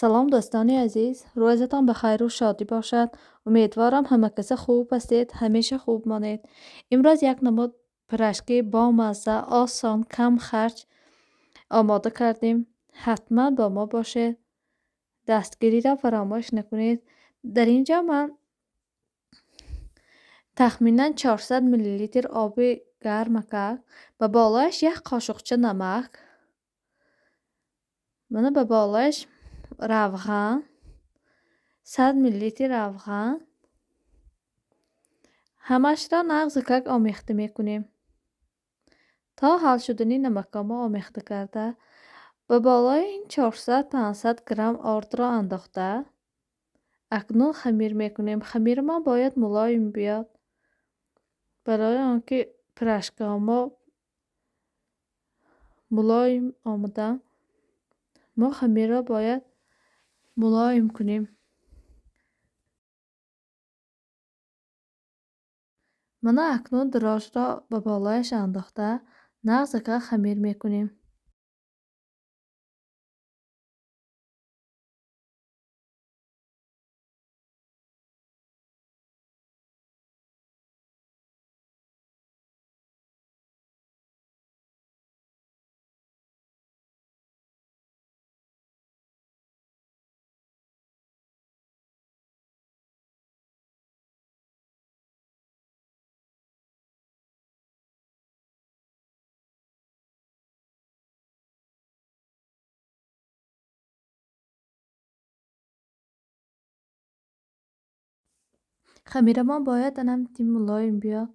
Салом, дӯстони азиз, рӯзатон ба хайру шодӣ бошад. Умедворам, ҳама каса хуб ҳастед, ҳамеша хуб монед. Имрӯз як намуд пирожки бомазза, осон, кам харҷ омода кардем. Ҳатман бо мо бошед. Дастгириро фаромӯш накунед. Дар ин ҷо ман тахминан 400 миллилитр оби гармакак, ба болояш як қошуқча намак, мана ба болояш равған, 100 миллилитр равған, ҳамашро нағзакак омехта мекунем. То ҳал шудани намакҳо мо омехта карда, ба болои ин 400-500 грамм ордро андохта, акнун хамир мекунем. Хамирамон бояд мулоим биёд, барои он ки пирожкаҳо мо мулоим омадан, мо хамирро бояд мулоим кунем. Мана акнун дрожжро ба болояш андохта, нағзакак хамир мекунем. Хамирамон бояд анамти мулоим биёд.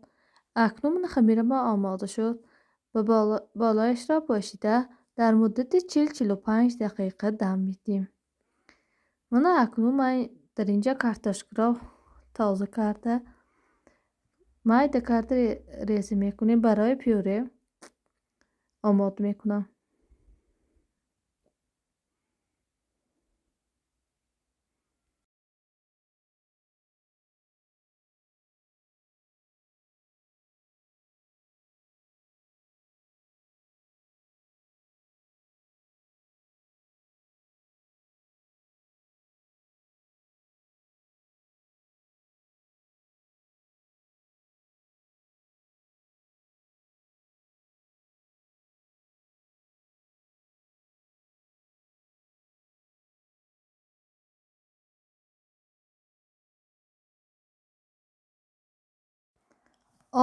Акнун мана хамирамон омода шуд. Ба болояшро пӯшида дар муддати 40-45 дақиқа дам медиҳем. Мана акнун ман дар ин ҷо картошкаро тоза карда, майда карда реза мекунем, барои пюре омода мекунам.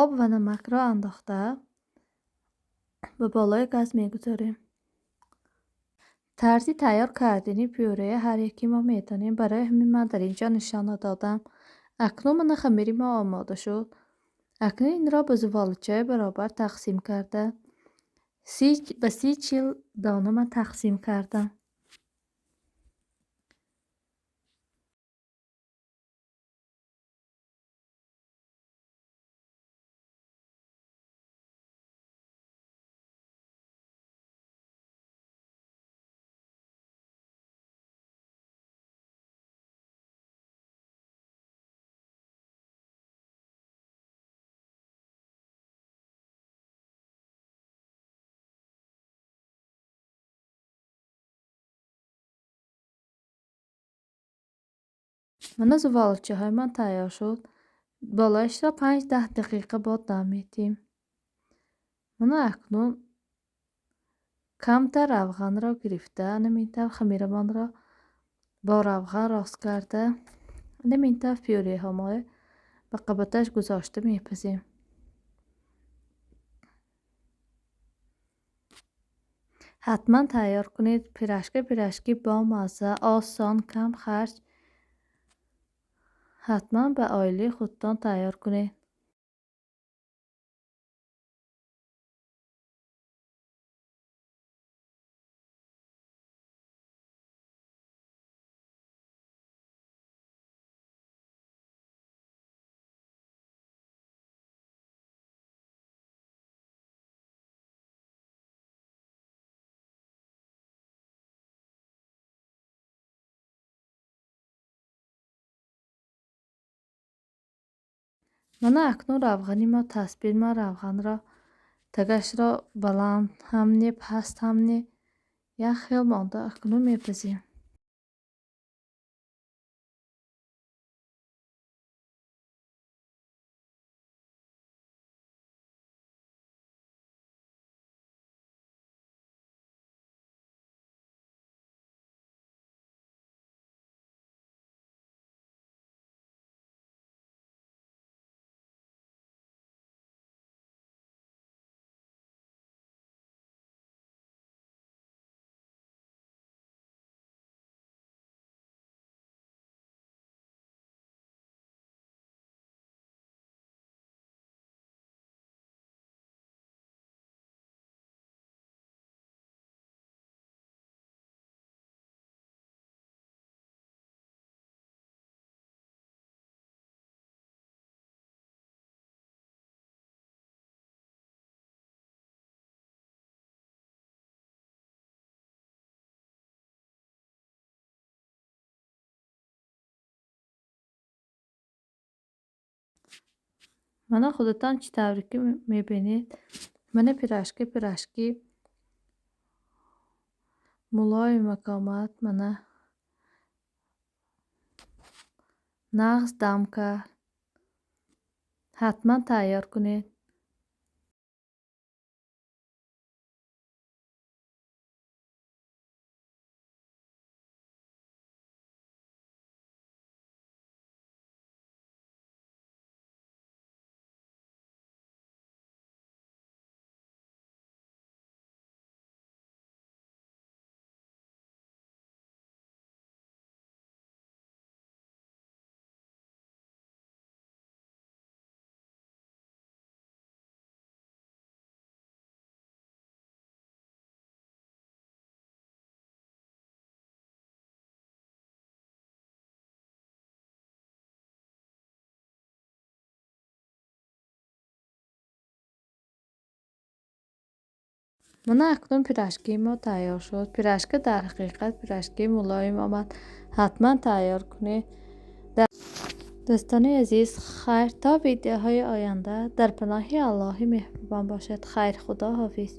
Об ва намакро андохта ба болои газ мегузорем. Тарзи тайёр кардани пюре ҳар яке мо медонем, барои ҳамин ман дар ин ҷо нишон надодам. Акнун мана хамири мо омода шуд. Акнун инро ба зуволачаи баробар тақсим карда, ба 30-40 дона ман тақсим кардам. Мана зуволачаҳои ман тайёр шуд. Болояшро 5-10 дақиқа бод дам медиҳем. Мана акнун камтар равғанро гирифта, ана тавр хамирамонро бо равған рост карда, ана тавр пюреҳомо ба қабаташ гузошта мепазем. Ҳатман тайёр кунед. Пирожка пирожки бомазза, осон, кам харҷ. Ҳатман ба оилаи худтон тайёр кунед. Мана акнун равғани мо тасбир, ман равғанро тагашро баланд ҳам не, паст ҳам не, як хел монда акнун мепазем. Мана худатон чӣ тавре ки мебинед, мана пирожки мулоимак омад. Мана нағз дам кард. Ҳатман тайёр кунед. Мана акнун пирожкии мо тайёр шуд. Пирожка дар ҳақиқат пирожкии мулоим омад. Ҳатман тайёр кунед. Дӯстони азиз, хайр, то видеоҳои оянда дар паноҳи Аллоҳи меҳрубон бошед. Хайр, худо ҳофиз.